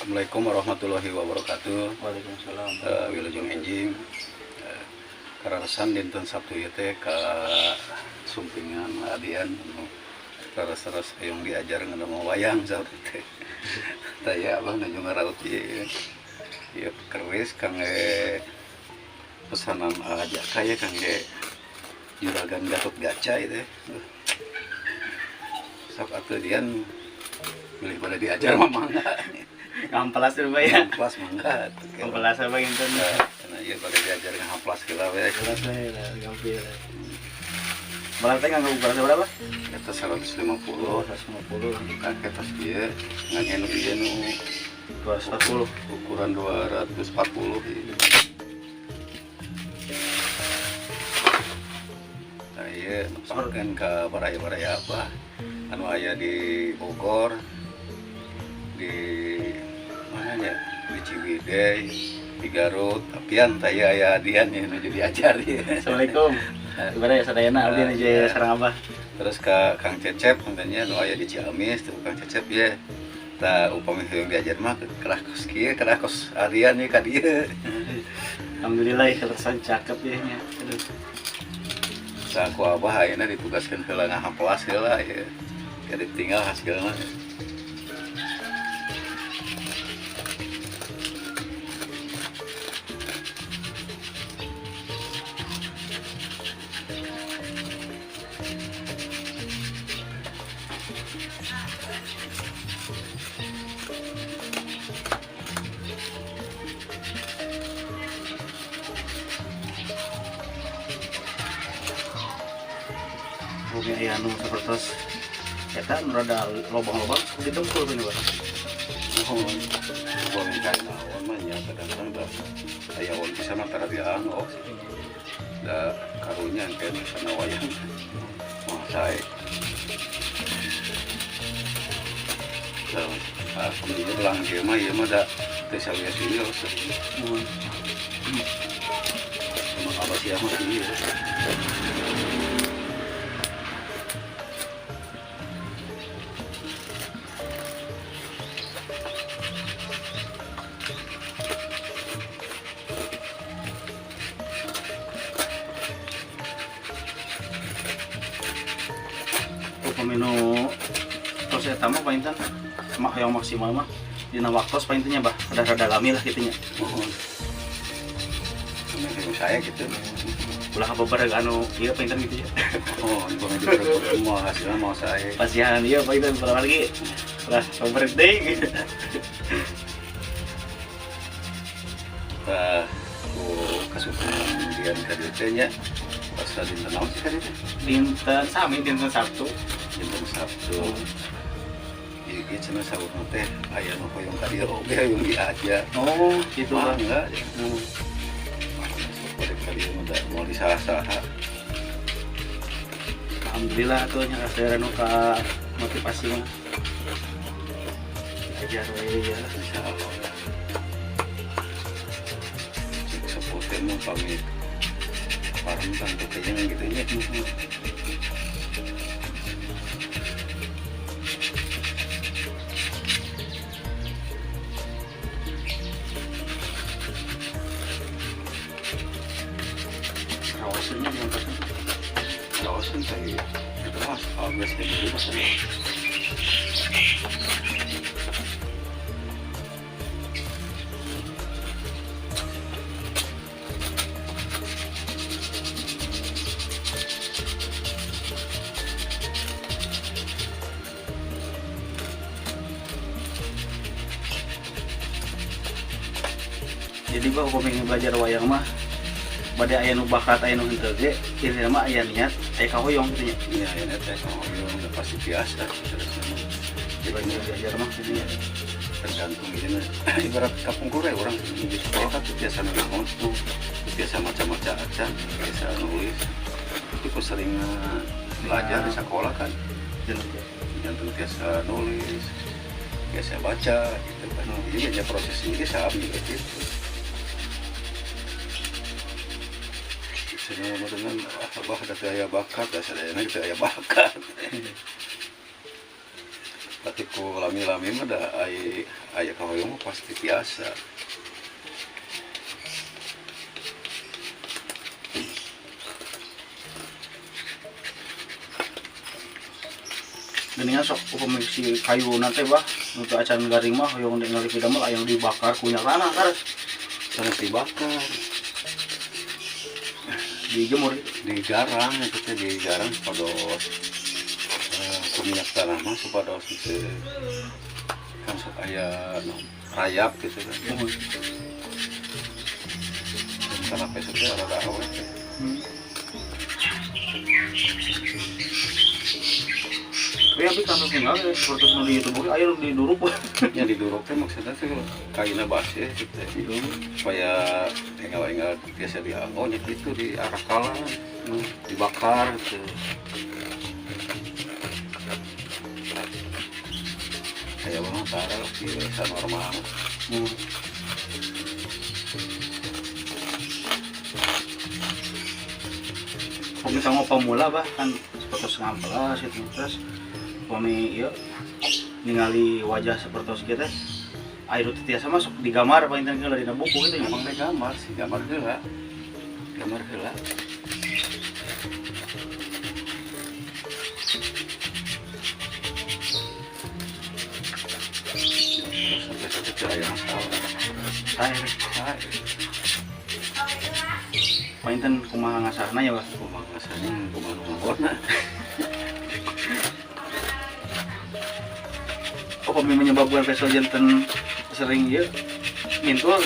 Assalamualaikum warahmatullahi wabarakatuh. Waalaikumsalam. Wilujeng enjing. Kararesan dinten Sabtu ieu teh ka sumpingan adian anu raras-raras hoyong diajar ngadamel wayang saur teh. Tah ya, abah nuju ngaraut ieu. Ieu keris kangge pesanan Jaka ya, kangge Juragan Gatot Gaca ieu teh. Sok atuh Dian, bilih pada diajar mah mangga. Ngamplas dulu, Pak, ya. Ngamplas mangga. Ngamplas apa gitu? Nah, iya pada diajar ngamplas heula we. Kelas we lah, gampil. Berat teh nganggo ukuran berapa? Eta 150. Oh, 150. Kan kertas ieu ngan anu ieu nu 240. Ukuran 240 ieu. Nah, ieu nepangkeun ka baraya-baraya apa anu aya di Bogor, di mana ya, di Ciwidey, di Garut, tapian tah ieu aya adian ya nuju diajar ieu. Assalamualaikum. Gimana ya sadayana, abdi nuju sareng Abah. Terus ke Kang Cecep katanya nu aya di Ciamis tuh. Kang Cecep ya, tah upami hoyong diajar mah kerah kos kieu, kerah kos adian ieu ka dieu. Alhamdulillah ya, kelesan cakep ya nya. Aduh. Saku abah ayeuna ditugaskeun heula ngahamplas heula ya. Jadi tinggal hasilna. Bumi aya nu sapertos eta nu rada lobang-lobang sok didengkul gini, Pak. Nuhun. Upami kain awan mah nya kadang-kadang da aya awan pisan mah tara dianggo. Da karunya engke misalna wayang. Mah sae. Da alhamdulillah belang ieu mah, ieu mah da teu sawios-wios. Nuhun. Emang abah sia mah kieu. Upami nu tos eta mah painten mah hoyong maksimal mah dina waktos painten nya, Bah, rada-rada lami lah kitu nya. Nuhun. Yang saya gitu. Ulah kabebereg anu ieu painten gitu ya. Oh, upami diberebut semua hasilnya mau saya. Pasihan ieu painten ulah lagi. Ulah kabebereg deui gitu. Tah ku kasumpingan dian ka dieu teh nya. Pas dinten naon sih ka dieu teh? Dinten sami, dinten Sabtu. Dinten Sabtu. Ieu ge cenah saurna teh aya nu hoyong ka dieu oge hoyong diajar. Oh, gitu, Bah. Mangga ya. Sok bade ka dieu mah da moal disaha-saha. Alhamdulillah tuh nya kasih nu ka motivasi mah. Diajar we ya. Insyaallah. Cik sepuh teh mah pamit pareng tangtu kayang gitu nya. Rawasannya di atas. Rawasan teh itu mah geus dulu mah. Jadi bah, upami belajar wayang mah bade aya nu bakat aya nu henteu ge, intina mah aya niat, aya kahoyong gitu nya. Iya, ini teh kahoyong udah pasti biasa terus mah. Jadi Belajar diajar mah gitu nya. Tergantung ini ibarat kapungkur ya, orang di sekolah kan biasa naon. Biasa maca-maca acan, biasa nulis. Itu sering belajar di sekolah kan, janten biasa nulis, biasa baca gitu kan. Jadi banyak proses ini sami gitu. Misalnya dengan abah ada aya bakat, sadayana teu aya bakat. Tapi ku lami-lami mah da aya aya kahoyong mah pasti biasa. Geuningan sok upami si kayu nanti bah nu teu acan garing mah hoyong ningali pidamel aya nu dibakar ku minyak tanah kares. Sanes dibakar, Dijemur. Digarang itu teh, digarang supados ku minyak tanah mah supados itu kan sok aya nu rayap gitu kan. Tanah pesut teh rada awet teh. Tapi abi kantos ninggal ya, seperti nu di YouTube oge aya nu diduruk. Nya diduruk teh maksudnya teh kayuna baseuh gitu teh. Supaya enggal-enggal biasa dianggo nya gitu di arakalan, dibakar gitu. Kayak bang tara biasa normal. Upami kanggo pamula bah kan seperti ngamplas gitu, terus upami ieu ningali wajah seperti kieu teh aya nu teu tiasa masuk di gambar paling teh dina buku gitu nya. Emang teh gambar sih, gambar heula. Gambar heula. Terus sampai satu teu aya masalah. Sae. Sae. Paling kumaha ngasahna ya bah. Kumaha ngasahna, kumaha nu nganggona. Oh, pami menyebabkan pesel janten sering ieu mintul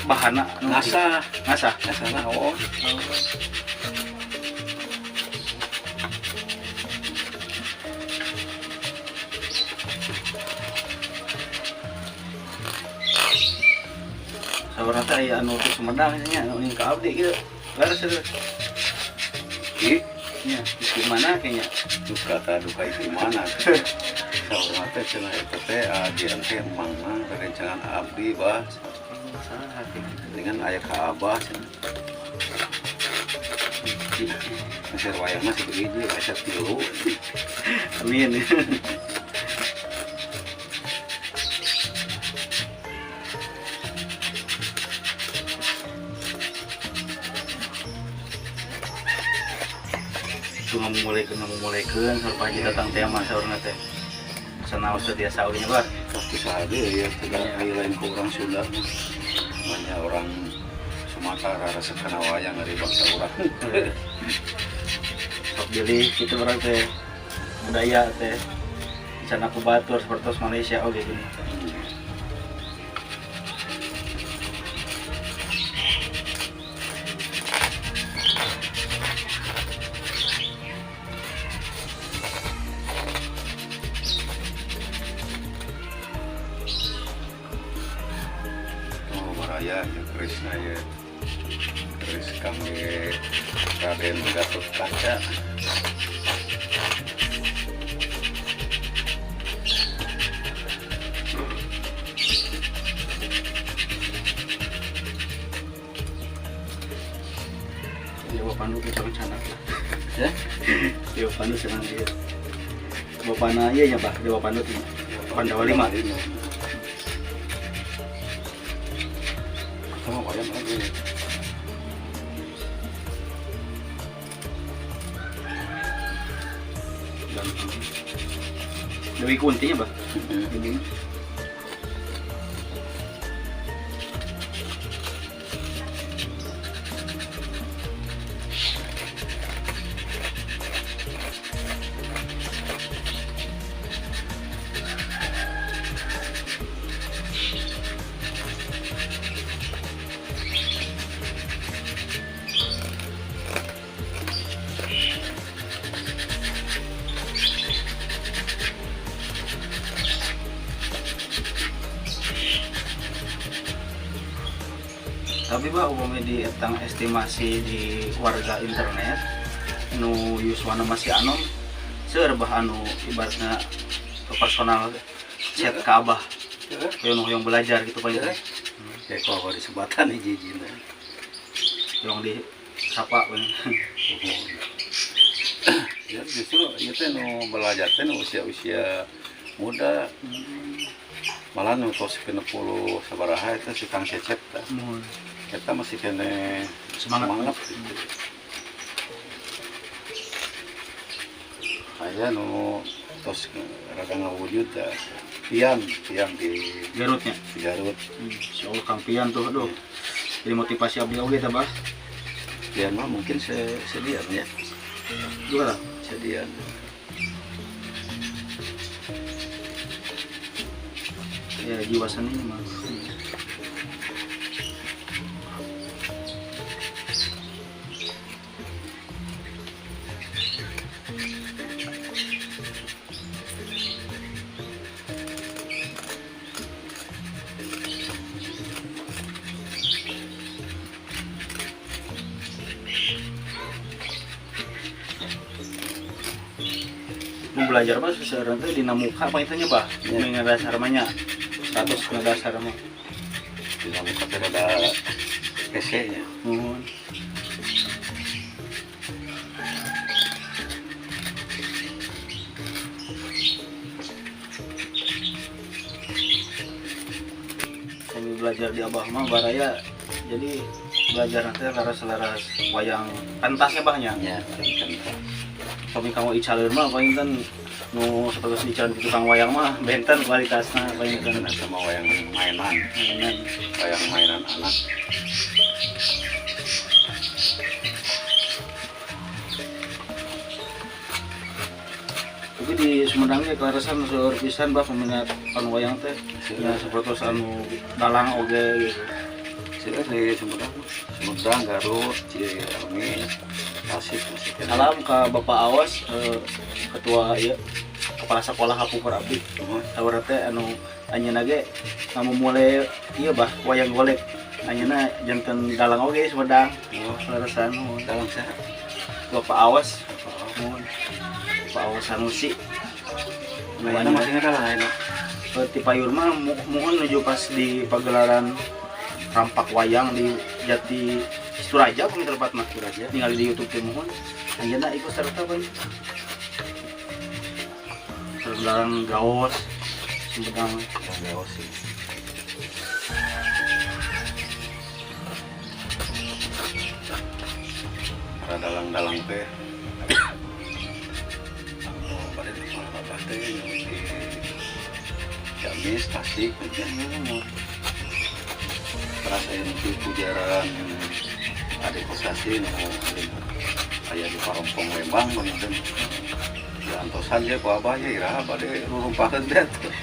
bahana nu Ngasah. Ngasah. Ngasah naon? Sabarna teh aya anu teh Sumedang nya anu ka abdi kieu. Leres eta. Ki, Nya, di mana kayaknya? Duka ta duka itu mana? Saurna teh cenah eta teh ajian teh emangna rerencangan abdi bah. Salah hati. Dengan aya ka abah cenah. Meser wayangna sabeuh hiji, asa tilu. Amin. Itu ngamumulkeun saur Pak Haji datang teh mah saurna teh. Sanaos teu tiasa oge nya bah. Pasti saja ya, tidak aya lain ku orang Sunda mah. Banyak orang Sumatera resep kana wayang dari bangsa urang. Sok bilih kitu urang teh budaya teh. Sana ku batur seperti Malaysia oge gini. Oh, baraya ya kerisna ya. Keris kangge Raden Gatot Kaca. Dewa Pandu kita rencana. Ya? Dewa Pandu senang dia. Bapana iya ya Pak, Dewa Pandu tuh. Pandawa 5. Sama wayang lagi. Dewi Kunti ya, Pak? Ini. Tapi bah, upami di etang estimasi di warga internet nu yuswana masih anom, seueur bah anu ibaratnya personal chat ke abah hoyong hoyong belajar gitu, Pak. Kayak kalau disebatan hiji-hiji. Hoyong di sapa, Pak. Ya, justru ieu teh nu belajar teh nu usia-usia muda, malah nu tos 60 sabaraha eta si Kang Cecep tah. Muhun. Eta masih keneh semangat. Semangat gitu. Aya nu tos rada ngawujud tah. Pian, Pian di Garutnya. Di Garut. Insyaallah Kang Pian tuh, aduh. Jadi motivasi abdi oge tah, Bah. Pian mah mungkin sedian ya. Juga lah. Sedian. Ya, jiwa seni mah. Mau belajar mah seseorang teh dina muka apa itunya, bah? Ya. Ya. Dasar mah nya. Status dasar mah. Dina muka teh rada hese nya. Muhun. Kami belajar di abah mah baraya, jadi belajar nanti laras-laras wayang pentasnya bahnya. Ya, pentas. Kami kamu icaleun mah paling nu seperti dicalan di tukang wayang mah benten kualitasna paling. Kan sama wayang mainan, Mainan. Wayang mainan anak. Tapi di Sumedang ge kaleresan seueur pisan bah peminat anu wayang teh ya, seperti anu dalang oge gitu. Seueur di Sumedang, Sumedang, Garut, Ciamis, Tasik masih keneh. Salam ke Bapak Awas, ketua ya, kepala sekolah Kapungkur Abdi. Oh, Tawar teh anu anjeunna ge mulai ieu bah wayang golek. Anjeunna janten dalang oge Sumedang. Oh, Kaleresan muhun. Dalang saha? Bapak Awas. Muhun. Bapak Awas Sanusi. Anu Ayeuna anjeunna masih ngadalang ayeuna. Ti payur mah muhun nuju pas di pagelaran rampak wayang di Jati Suraja pun tempat mah. Suraja. Ningali di YouTube teh muhun anjeunna ikut serta pan pagelaran gaos Sumedang. Gaos sih. Para dalang-dalang teh. Oh, pada di malah bapak teh di Ciamis, Tasik, gitu. Terus aya nu pujaran Ade Kosasih nu aya di Parompong Lembang panginten. Ya antosan ya ku abah ya, iraha bade rurumpakeun teh atuh.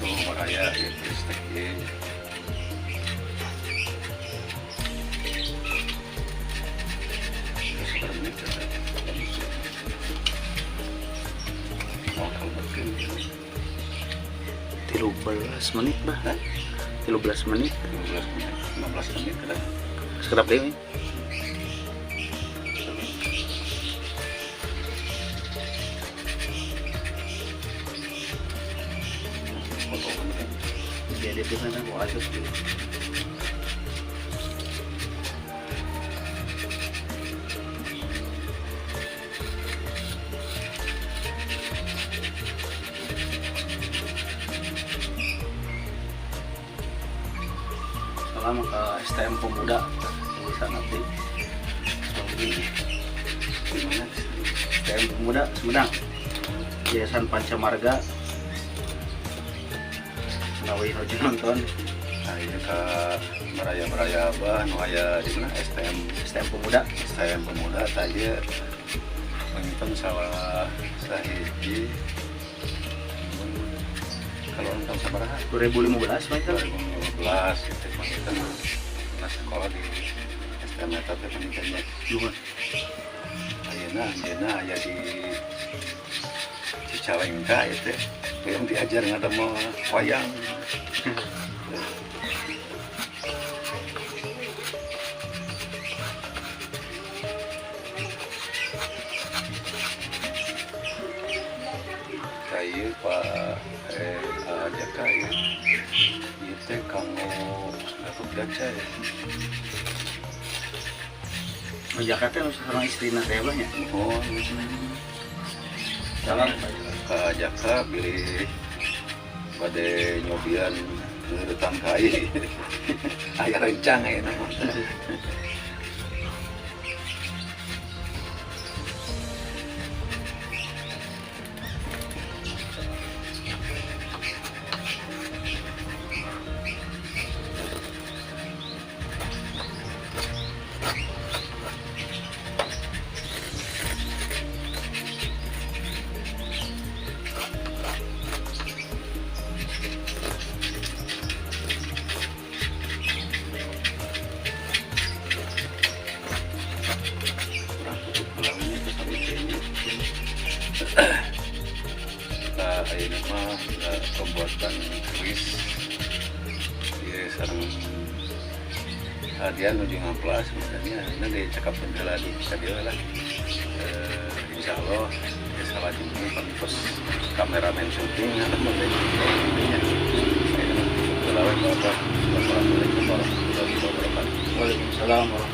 Tuh baraya ieu kristek ieu. Terus berapa menit ya? Oh, kalau betul. 13 menit bah. Hah? 13 menit. 13 menit, 15 menit ada. Sekedap deui. Foto menit. Diedit itu kan mau asup gitu. Salam ke STM Pemuda tulisan nanti. Di mana? STM Pemuda Sumedang, Yayasan Pancamarga. Nawi nuju nonton. Nah, ini ke baraya-baraya abah nu aya di mana STM? STM Pemuda. STM Pemuda tadi panginten salah sahiji kalau tahun sabaraha? 2015 mah itu. 2015 itu panginten pernah sekolah di Karena eta teh pentingnya. Nuhun. Ayeuna anjeunna aya di Cicalengka ieu teh yang diajar ngadamel wayang. Kayu Pak Jaka ieu. Ieu teh kanggo Gatot Kaca ya. Oh, Jaka teh sareng istrina teh bah nya. Oh, Salam. Ka Jaka bilih bade nyobian ngeuretan kai. Aya rencang ayeuna mah. Kurang tutup pulangnya ke kayaknya. Nah, ayeuna mah pembuatan keris. Ieu sareng hadiah nuju ngamplas makanya ini dicekapkeun heula di ka dieu lah. Insya Allah ya salajengna pantos kameramen syuting atau mah teh intinya. Ayeuna mah tutup heula we, Bapak. Wassalamualaikum warahmatullahi wabarakatuh. Waalaikumsalam warahmatullahi.